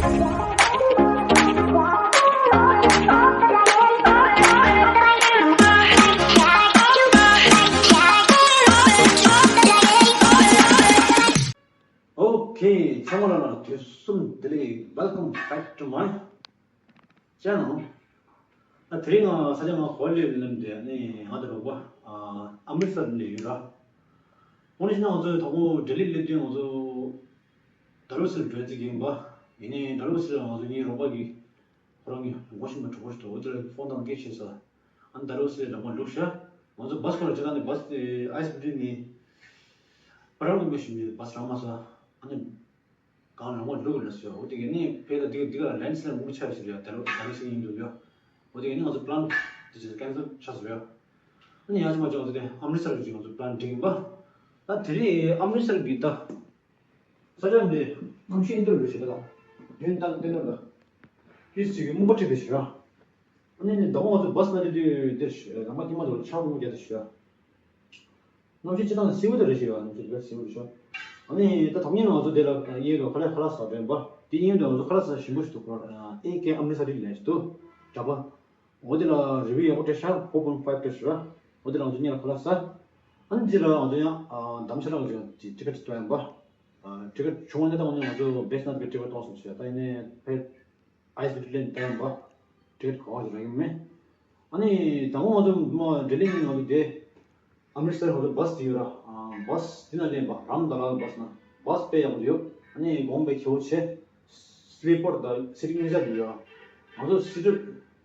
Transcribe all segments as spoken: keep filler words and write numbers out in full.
Okay, ཚང་མ་ལ་དུས་གསུམ་བདེ་ལེགས། Welcome back to my channel. ཨ་དེ་རིང་ང་ས་ཆ་ང་གོ་ལི་ལེམ་དེ་ནི་ང་དང་རོགས་པ་ཨ་ཨམ་རི་སར་ནས་ཡོད་ར། འོ་ནི་ཤི་ན་ང་ཚོ་དང་པོ་ལྡི་ལི་སླེབས་དུས་ང་ཚོ་ད་རུ་སིར་འགྲོ་རྩིས་ཡིན་པ། ཡིན་ནའི་ད་རུ་སིར་ང་ཚོ་ངའི་རོགས་པ་གིས་ཁོ་རང་གི་ལུང་པ་ཤིན་ཏུ་གྲོགས་པོ་ཞིག་འདུག་འོ་དེ་ལ་ཕོན་བཏང་སྐད་ཆ་བཤད་ས། ཨ་ནི་ད་རུ་སིར་ལམ་ཁ་ལུག་ཤ། ང་ཚོ་བཱས་ཁོ་ར་ཅི་ད་ནི་བཱས་དེ་ཨའི་སི་བི་ཏི་ནི་པ་ར་ལུག་མི་ཤི་མི་བཱས་རང་མ་ས། ཨ་ནི་གང་ལ་ངོ་ལུག་ལ་སོ། འོ་དེ་གི་ནི་ཕེ་ད་དེ་གི་དེ་ག་ལན་སི་ལ་མུ་ཆ་ཡོད་ཟེར་ཡ། ད་རུ་ད་རུ་སི་ཡིན་འདུག་ཡ། འོ་དེ་གི་ནི་ང་ཚོ་པི་ལན་དེ་ཅིག་ཀེན་སལ་ཆགས་སོང་ཡ། ཨ་ནི་ཡང་ཅི་མ་ཅི་ང་ཚོ་དེ་ཨམ་རི་སར་གི་ང་ཚོ་པི་ལན་སྒྲིག་ཡིན་པ། ད་དེ་རིང་ཨམ་རི་སར་གི་ད་ས་ཆ་འདི་གནམ་གཤིས་ཨིན་དུ་རུ་ཞེ་ད་ལ་དུས་ད་དེ་ནོ་ལ་ཧིས་ཅིག་གི་སྨུག་པ་ཁྲིད་དེ་ཞུ་ཡ། ཨ་ནི་ནི་ཟླ་བ་ང་ཚོ་བཱས་ན་དེ་དུས་དེ་ལམ་ཁ་དེ་མ་དུ་ཆག་རུ་རྒྱ་དེ་ཞུ་ཡ། གནམ་གཤིས་སྤྱིར་བཏང་བསིལ་པོ་དེ་རེད་ཤག་ཡ། གནམ་གཤིས་དེ་ག་བསིལ་པོ་རེད་ཤག་ཨ་ནི་ད་དང་པོ་ཉིད་ང་ཚོ་དེ་ལ་གཡས་ལ་ཁ་ལག་ཁ་ལག་ཟ་དྲན་པ། དེ་གཡོན་དུ་ང་ཚོ་ཁ་ལག་ཟ་ཞིམ་པོ་ཞིག་འདུག་ཁོ་ཨེ་ཀེ་ཨམ་རི་སར་ལས་ཞིག་འདུག་གྲྭ་པ། འོ་དེ་ལ་རི་བིའུ་ཡག་པོ་སྤྲད་ཤག four point five སྤྲད་ཤག་འོ་དེ་ལ་ང་ཚོ་གཉིས་ལ་ཁ་ལག་ཟ། ཨ་ནི་དེ་ལ་ང་ཚོ་ཡང་ཨ་འདམ་ཤ་ལག་ཅིག་ཊི་ཀེ་ཊི་སྟོན་པ། ཊི་ཀེ་ཊི་བྱུང་བ་ནི་ད་ང་ཚོ་བེས་ནད་ཀྱི་ཊི་ཀེ་ཊི་གཏོང་སོང་ཞེས། ད་ཡིན་ནའི་ཕེ་ཨའི་སི་བི་ཏི་ལེན་ཏེ་ཡིན་པ། ཊི་ཀེ་ཊི་ག་བ་ཞིག་རག་གི་མེད། ཨ་ནི་དང་པོ་ང་ཚོ་མ་ལྡི་ལི་ནས་ང་ཚོ་དེ་ཨམ་རི་སར་ང་ཚོ་བཱས་དེ་ཡོད་ར། ཨ་བཱས་དེ་ན་སླེབས་པ་རམ་ད་ལ་བཱས་ན་བཱས་དཔེ་ཡག་པོ་ཡོད། ཨ་ནི་གོང་དཔེ་ཁྱེའུ་ཆེ། སི་ལི་པར་དང་སི་ཊིང་གཉིས་ཆ་དེ་ཡོད་ར། ང་ཚོ་སི་ཊི་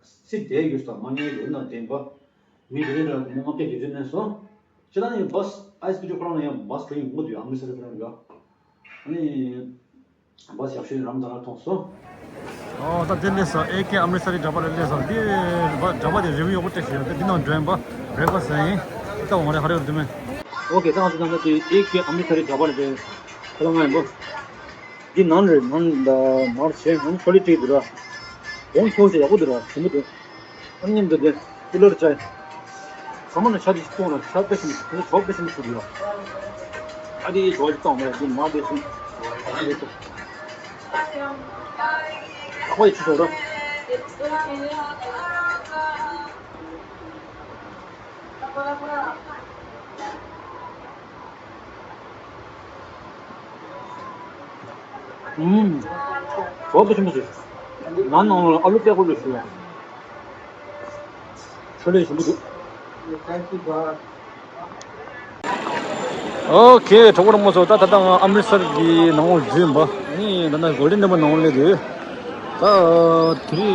སི་དེ་ཡོད་ས་མ་ཉལ་ཡོད་ན་བདེན་པ། མི་དེ་རིང་ར་ལྔ་བརྒྱ་བརྒྱད་ཅུ་མེད་སོང་། ཅི་ད་ནི་བཱས་ཨའི་སི་བི་ཏི་ཁོ་རང་ལ་ཡང་བཱས་ཁོ་རང་ཡོང་གི་འདུག་ཨམ་རི་སར་ཁོ་རང་ཡོད། ཨ་ནི་བཱས་ཞབས་ཞུ་རམ་ད་ལ་མཐོང་སོང་། ཨོ་ད་དེ་སླེབས་སོང་། ཨེ་ཀེ་ཨམ་རི་སར་གྱི་གྲྭ་པ་ལ་སླེབས་སོང་། འདི་གྲྭ་པ་དེ་རི་བིའུ་ཡག་པོ་སྤྲད་ཤག་འདི་ནང་འགྲོ་ཡིན་པ། བྷི་རེག་ཕ་སི་ཡིན། ད་འོང་རེ་ཧ་རེ་རེ་དུ་མེད། ཨོ་ཁེ། ད་ང་ཚོ་ད་ལྟ་དེ་ཨེ་ཀེ་ཨམ་རི་སར་གྱི་གྲྭ་པ་ལ་དེ་ཁ་ལག་ང་ཡིན་པ། འདི་ནང་རེད། ནང་ད་མར་བྱས་ནང་ཁོ་ལི་ཊི་འདུག་ར། གོང་ཁྱོག་ཅིག་ཡག་པོ་འདུག་ར། ཞིམ་པོ་འདུག་ཨ་མཉམ་དུ་དེ་ཀུ་ལར་བྱས། ཚང་མ་ལ་ཆ་དེ་ཞིག་གཏོང་ར། ཆ་དཔེ་ཞིམ་པོ་འདུག་ཞོགས་དཔེ་ཞིམ་པོ་ཞིག་འདུག་ར། ཨ་དེ་ཞོགས་ཅིག་གཏོང་མ་རེད། དེ་མ་དཔེ་ཞིམ་པོ་རེད་འདུག་ཨ་ཁོ་ཡི་ཆུ་ཆོག་ར། ཨུམ། ཞོགས་པ་ཆེན་པོ་ཞིག་ནང་ནང་ལ་ཨ་ལུ་པད་ཀོ་ལུ་ཞུ་ཡ། ཆོ་ལེ་ཞིམ་པོ་འདུག་ཨོ་ཁེ། གྲོགས་པོ་རོང་མོ་ཚོ། ད་ད་ལྟ་ང་ཨམ་རི་སར་གྱི་ནང་ལོགས་འཛུལ་ཡིན་པ། ཨ་ནི་ད་ལྟ་གོལ་ཌེན་ཊེམ་པལ་ནང་ལོགས་སླེབས་ཡོད། ད་དེ་རིང་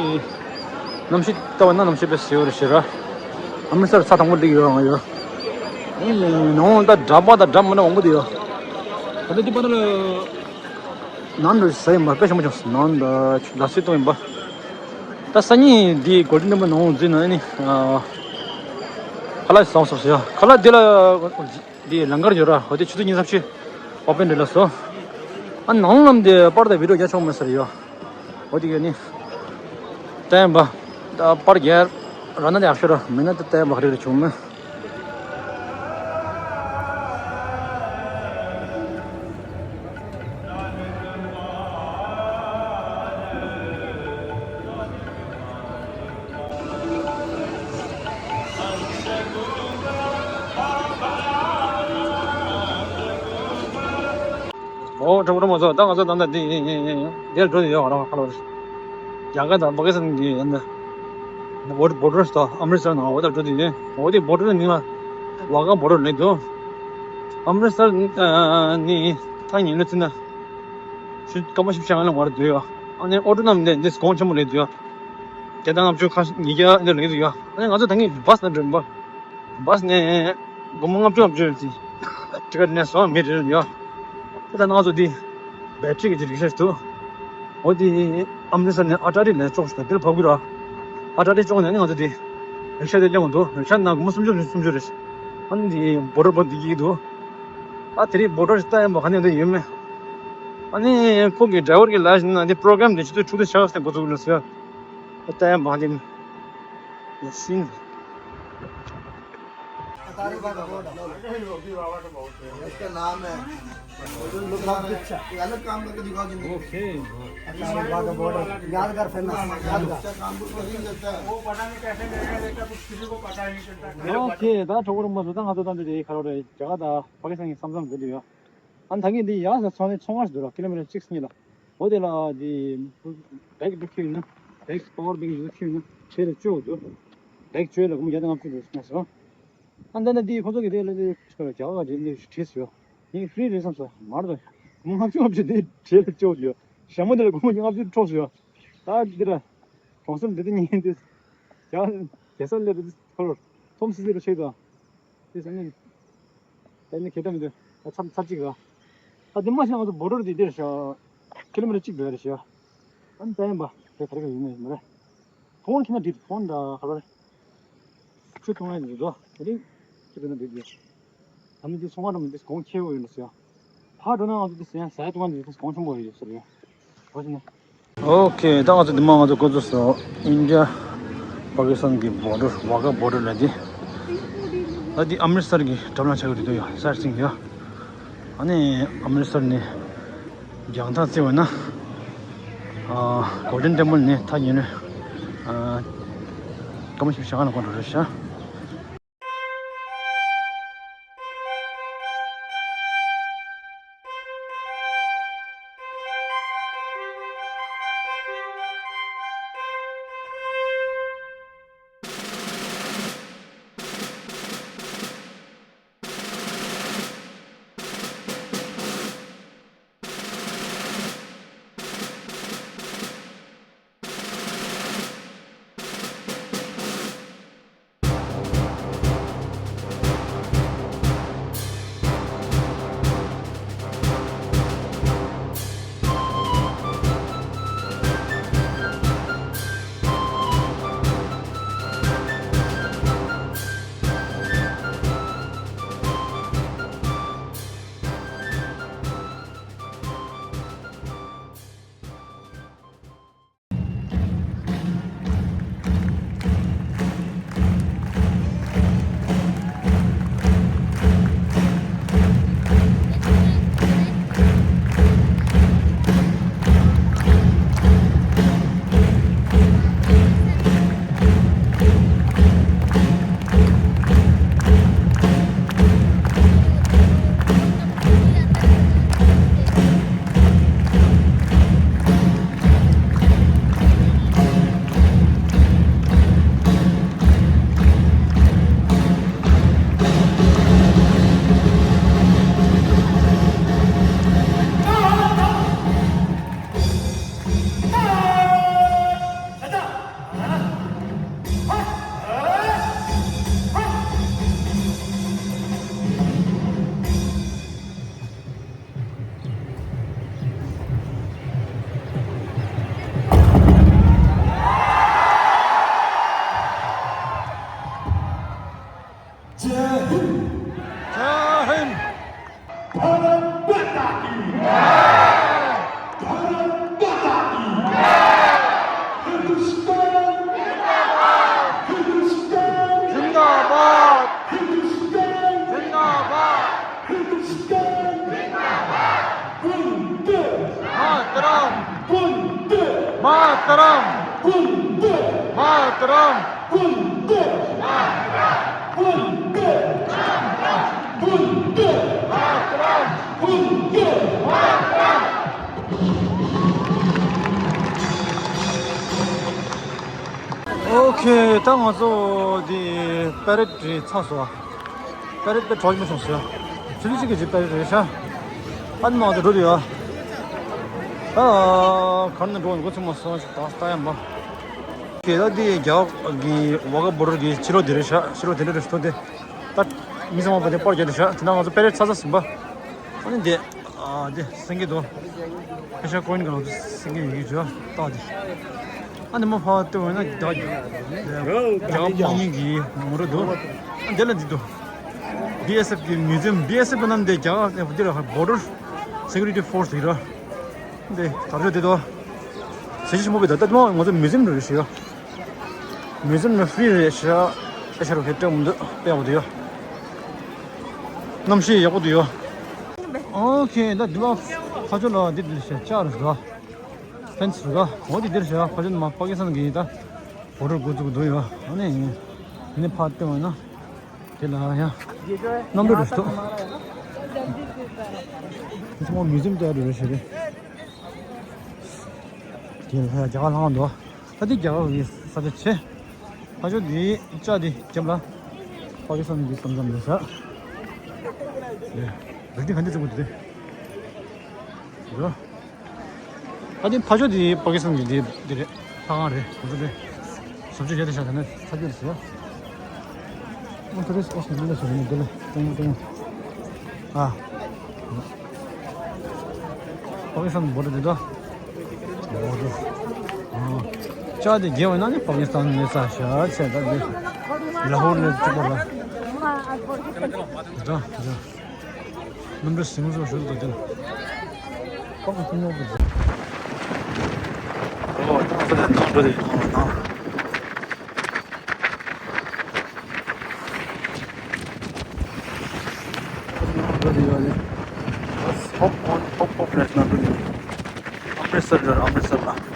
གནམ་གཤིས་ལྟ་བ་ན་གནམ་གཤིས་དཔེ་བཟོས་ཡོད་རེད་ཤག་ར། ཨམ་རི་སར་ས་དང་པོ་སླེབས་ཡོད་ང་ཡོད། ཨ་ནི་ནང་ལོགས་ད་གྲྭ་པ་དང་གྲྭ་མ་ན་མང་པོ་འདུག་ཡོད། ད་ལྟ་འདི་པ་ད་ལ་ནང་དུ་ཟ་ཡིན་པ། དཔེ་ཞིམ་པོ་བྱུང་སོང་། ནང་དུ་ལ་སི་གཏོང་ཡིན་པ། ད་སང་ཉིན་འདི་གོལ་ཌེན་ཊེམ་པལ་ནང་འཛུལ་ན་ནི་ཨ་ཁ་ལག་བཟང་སོང་ཟེར་ཡ། ཁ་ལག་འདི་ལ་འདི་ལམ་ཁར་ཡོད་ར། འོ་དེ་ཆུ་ཚོད་གཉིས་གསུམ་ཅིག་ཨོ་པན་རེད་ལ་སོ། ཨ་ནང་ལམ་དེ་པར་དང་བི་ཌིའོ་རྒྱག་ཆོག་མེད་ས་རེད་ཡ། འོ་དེ་ག་ནི་བལྟས་པ། ད་པར་རྒྱག་རག་ན་དེ་ཡག་ཤོས་ར། མེད་ན་དེ་བལྟས་པ་ག་རེ་རེ་བྱུང་མེད། ཨོ་གྲོགས་པོ་རོང་མོ་ཚོ། ད་ང་ཚོ་ད་ལྟ་འདི་འདིར་འགྲོ་ནས་ཡོད་ར། ཁ་ལོ་རྒྱ་གར་དང་པ་ཀི་སི་ཐན་གྱི་ཡང་ན་བོར་བོར་ཌར་དང་ཨམ་རི་སར་ནང་འོ་ད་འགྲོ་དུས་ནས། འོ་དེ་བོར་ཌར་མིང་ལ་ཝ་གྷ་བོར་ཌར་ལབ་འདུག་ཨམ་རི་སར་ནི་ཐག་ཉེ་ལོ་ཚུན་ན་ཆུ་སྐམ་པོ་ཞིབ་ཆ་ང་ལ་མར་འདུག་ཡོད། ཨ་ནི་ཨོ་ཊོ་ནམ་འདི་འདི་གོང་ཆེན་པོ་ལས་འདུག་ཡོད། བརྒྱ་དང་ལྔ་བཅུ་ཁ་ཉིས་བརྒྱ་འདི་ལས་འདུག་ཡོད། ཨ་ནི་ང་ཚོ་ད་ངས་བཱས་ནང་འགྲོ་ཡིན་པ། བཱས་ནས་སྒོར་མོ་ལྔ་བཅུ་ལྔ་བཅུ་ཅིག་ཊི་ཀེ་ཊི་ནས་སོང་མི་རེ་རེ་ཡོད། ད་ང་ཚོ་འདི་བེ་ཊི་རི་གི་རིག་ཤ་ཞིག་འདུག་འོ་དེ་ཨམ་རི་སར་ནས་ཨ་ཏྲ་རི་ལ་ཅོག་ཞིག་དང་དེར་བབས་ཀྱི་ར། ཨ་ཏྲ་རི་ཅོག་ནས་ནི་ང་ཚོ་དེ་རིག་ཤ་དེ་སླེབས་འདུག་རིག་ཤ་ནང་སྒོར་མོ་སུམ་ཅུ་རེ་སུམ་ཅུ་རེ། ཨ་ནི་དེ་བོ་ཌར་བར་འདི་སྐྱེལ་གྱི་འདུག་ཨ་དེ་རིང་བོ་ཌར་ཞིག་ལྟ་ཡིན་པ་ག་ནས་འདི་ཡོད་མེད། ཨ་ནི་ཁོ་གི་ཌ་རའི་ཝར་གི་ལབ་བཞིན་ན་འདི་པོ་རོ་གྷ་རམ་འདི་ཆུ་ཚོད་དྲུག་དང་ཕྱེད་ཀ་ཙམ་འགོ་ཚུགས་ཀྱི་རེད་ཟེར། ཨ་ལྟ་ཡིན་པ་ག་ནས་ཡིན། ཡ་སིན། इसका नाम है। ये अलग काम करके दिखाओ जिंदगी में। अटारी वाघा बॉर्डर, यादगार फेमस, यादगार। अच्छा काम कुछ नहीं करता है। वो पता नहीं कैसे ले गए, लेकिन कुछ किसी को पता ही नहीं चलता। ཨོ་ཁེ། ད་གྲོགས་པོ་རིན་པོ་ཆེ། ད་ང་ཚོ་ད་འདི་རེད། ཁ་རོ་རེད། རྒྱ་གར་དང་པ་ཀི་སི་ཐན་གྱི་མཚམས་མཚམས་འདི་འདྲ་ཡོད། ཨ་ནི་ད་གིན་འདི་ཡག་ས་ཚོང་ལས་ཚོང་ཁང་ཞིག་འདུག་ར། ཀི་ལོ་མི་ཊར་གཅིག་གཉིས་ལ། འོ་དེ་ལ་དེ་བེག་འདི་ཁྱེར་ཡོང་ན། བེག་པ་ཝར་བེག་འདི་ཁྱེར་ཡོང་ན་ཁྲལ་བཅོལ་འདུག་བེག་བཅོལ་ལ་སྒོར་མོ་བརྒྱ་དང་ལྔ་བཅུ་འདུག་ན་ཟེར། ཨ་འདི་ན་འདི་ཁོ་ཚོ་གི་དེ་ལ་དེ་རྒྱ་གར་གྱི་འདི་བྲིས་ཡོད། ངས་ཧྥི་རི་རེད་བསམ་སོང་། མ་རེད་ད། སྒོར་མོ་ལྔ་བཅུ་ལྔ་བཅུ་དེ་ཁྲལ་བཅོལ་ཡོད། ཞྭ་མོ་དེ་ལ་སྒོར་མོ་ལྔ་བཅུ་འཕྲོག་སོང་ཡོད། ད་འདི་ར་གྲོང་གསེབ་འདི་དེ་ཉིན་དེ་རྒྱ་རྒྱལ་ས་སླེབས་དུས་ཁོ་རང་ཐོམ་སི་སི་རུ་ཆེ་དང་། དེ་ས་ནི། དེ་ནི་ཁེ་ཏམ་དུ་ཚབ་ཚབ་ཅིག་ར། ད་དེ་མ་ཤེས་ང་ཚོ་བོ་ཌར་དེ་དེར་ཤ། ཀི་ལོ་མི་ཊར་གཅིག་འགྲོ་ཡ་རེད་ཤ། ཨ་ནི་ད་ཡིན་པ་དེ་ག་རེ་ག་ཡིན་ནི་མ་རེད། ཕོན་ཁྱི་ན་འགྲིག་ཕོན་འདྲ་ག་རེ་རེད། ཆུ་འཐུང་ཡ་འགྲིག་འགྲོ་དེ་རིང་ཆུ་འཐུང་ན་འགྲིག་འགྲོ། ད་ནི་དེ་ཚོང་ཁང་འགྲོ་མི་དེ་གོང་ཁེ་བོ་ཡིན་ལ་ཤ། ཕར་འགྲོ་ན་ང་ཚོ་དེ་ཟ་ཡ་ཟ་ཡ་འཐུང་ཡ་འགྲིག་དེ་གོང་ཆེན་པོ་ཡོད་ཟེར་ཡ། ཨོ་ཁེ། ད་ང་ཚོ་འདི་མ་ང་ཚོ་འགོ་བཙུགས་སོང་། ཨིན་ཌི་ཡ་པ་ཀི་སི་ཐན་གྱི་བོ་ཌར། ཝ་གྷ་བོ་ཌར་ལ་དེ། ད་འདི་ཨམ་རི་སར་གྱི་འགྲམ་ལ་ཆགས་ཀྱི་རེད་འདུག་ཡ། སའིཊ་སིང་ཡ། ཨ་ནི་ཨམ་རི་སར་ནས་རྒྱང་ཐག་བརྩིས་པ་ན། ཨ། གོལ་ཌན་ཊེམ་པལ་ནས་ཐག་ཉེ་ནས། ཨ། སྐར་མ་བཞི་བཅུ་ཞེ་ལྔ་ལ་འགོར་འགྲོ་རེད་ཤག जय हिंद। जय हिंद। भारत माता की। भारत माता की। हिंदुस्तान। हिंदुस्तान। जिंदाबाद। हिंदुस्तान। जिंदाबाद। हिंदुस्तान जिंदाबाद। वंदे मातरम। वंदे मातरम। वंदे मातरम। वंदे मातरम। वंदे मातरम। वंदे मातरम। ཨོ་ཁེ། ད་ང་ཚོ་འདི་པ་རེད་རེད་ཚར་སོང་། པ་རེད་དཔེ་གྲོགས་མི་སོང་ཟེར། ཚུལ་གཅིག་གི་ཅིག་པ་རེད་རེད་ཤག་ཨ་ནི་མང་དུ་འགྲོ་དུ་ཡོད། ཨ། གར་ནས་འགྲོ་འགོ་ཚུགས་མ་སོང་ཞིག་ད་ལྟ་ཡང་མ། ཁེ། ད་འདི་རྒྱ་གི་ཝ་གྷ་བོ་ཌར་གི་ཕྱི་ལོགས་དེ་རེད་ཤག་ཕྱི་ལོགས་དེ་འདྲ་རེད་ཤག་དེ་ད་མི་ཚང་མ་པ་དེ་པར་རྒྱག་དུ་ཤག་དེ་ན་ང་ཚོ་པ་རེད་ཚར་ཚར་ཟིན་པ། ཨ་ནི་འདི། ཨ། འདི་སེང་གེ་དོ། ཨེ་ཤ་ཀོ་ཡིན་ག་ལ་སེང་གེ་ཡོད་ཀྱི་ཅོ་ཏོ་འདི། ཨ་ནི་མ་ཕ་ཏོ་ན་ད་རྒྱ་དམག་མི་གི་ངོ་ར་དོ། ཨ་འདི་ལ་འདི་དོ། བི་ཨེས་ཨེཕ་གི་མིའུ་ཛི་ཡམ། བི་ཨེས་ཨེཕ་ནང་འདི་རྒྱ་འདི་ལ་བོ་ཌར་སེ་ཀུ་རི་ཊི་ཕོར་སི་འདི་ར། འདི་དར་ལྕོག་འདི་དོ། ཟེར་ཞིག་མོ་བི་ད་ད་དམག་ང་ཚོ་མིའུ་ཛི་ཡམ་རེད་ཞེས། མིའུ་ཛི་ཡམ་ནི་ཧྥི་རི་རེད་ཤག་ཨེ་ཤ་རུ་ཧེ་ཏྲེ་མུ་འདི་པེ་འོ་དེ་ཡོ། གནམ་གཤིས་ཡག་པོ་འདུག་ཡོ། ཨོ་ཁེ། ད་འདི་ལ་ཕ་ཆོ་ལ་འདི་འདིར་བྱ་ལྕགས་རེད་ཟ། ཕེན་སི་རུ་ག་འོ་འདི་འདིར་བྱ་ཕ་ཆོ་ནི་མ་པ་ཀི་སི་ཐན་གི་ད་བོ་ཊར་འགོ་བཙུགས་འདུག་ཡོ། ཨ་ནི་ནི་ཕ་ཏི་བ་ན་དེ་ལ་ཡ་གནམ་གྲུ་རེད་འདུག་དེ་ཚོ་མོ་མིའུ་ཛིམ་དེ་རེད་རེད་ཞེས་རེད། དེ་ལ་ཡ་རྒྱ་གར་ལྷང་འདུག་ད་འདི་རྒྱ་གར་གི་ས་ཆ་ཆེ། ཕ་ཆོ་འདི་ལྕགས་འདི་རྒྱབ་ལ་པ་ཀི་སི་ཐན་གི་ས་མཚམས་རེད་ཤག་རེད་འདི་ག་འདི་ཚོ་གོ་འདི་རེད། ཨ་འདི་ཕ་ཆོ་འདི་པ་ཀི་སི་ཐན་གི་འདི་འདི་རེད། ལྷ་ཁང་རེད། ཁོ་ཚོ་དེ་བཟོ་བཅོས་བྱས་ཏེ་ཤག་དེ་ནས་ཚ་རྒྱུ་རེད་ཟེར། ཨོ་ཐོ་རེས་ཨོ་སི་ནི་ལ་ཟེར་ནི་འདི་ལ་ཏོང་ཏོང་། ཨ། པ་ཀི་སི་ཐན་བོ་ཊར་འདི་འདྲ། བོ་ཊར། ཨ། ལྕགས་དེ་རྒྱས་པ་ན་ནི་པ་ཀི་སི་ཐན་ནས་ས་ཤ་ཆེ་ད་འདི། ལ་ཧོར་ལ་གཅིག་པ་ལ། འདི་འདྲ་འདི་འདྲ། གནམ་གྲུ་ཟིང་ཟིང་ཞུ་འདུག་དེ་ལ། ཨོ་ད་ཚོ་དེ་ནང་འགྲོ་དེ་ནང་ལ་ནང་། ནང་འགྲོ་དེ་ཡོད་རེད། ཧོབ་ཨོན་ཧོབ་ཨོཕ་རེད་ནང་འགྲོ་དེ། ཨམ་རི་སར་རེད། ཨམ་རི་སར་ལ།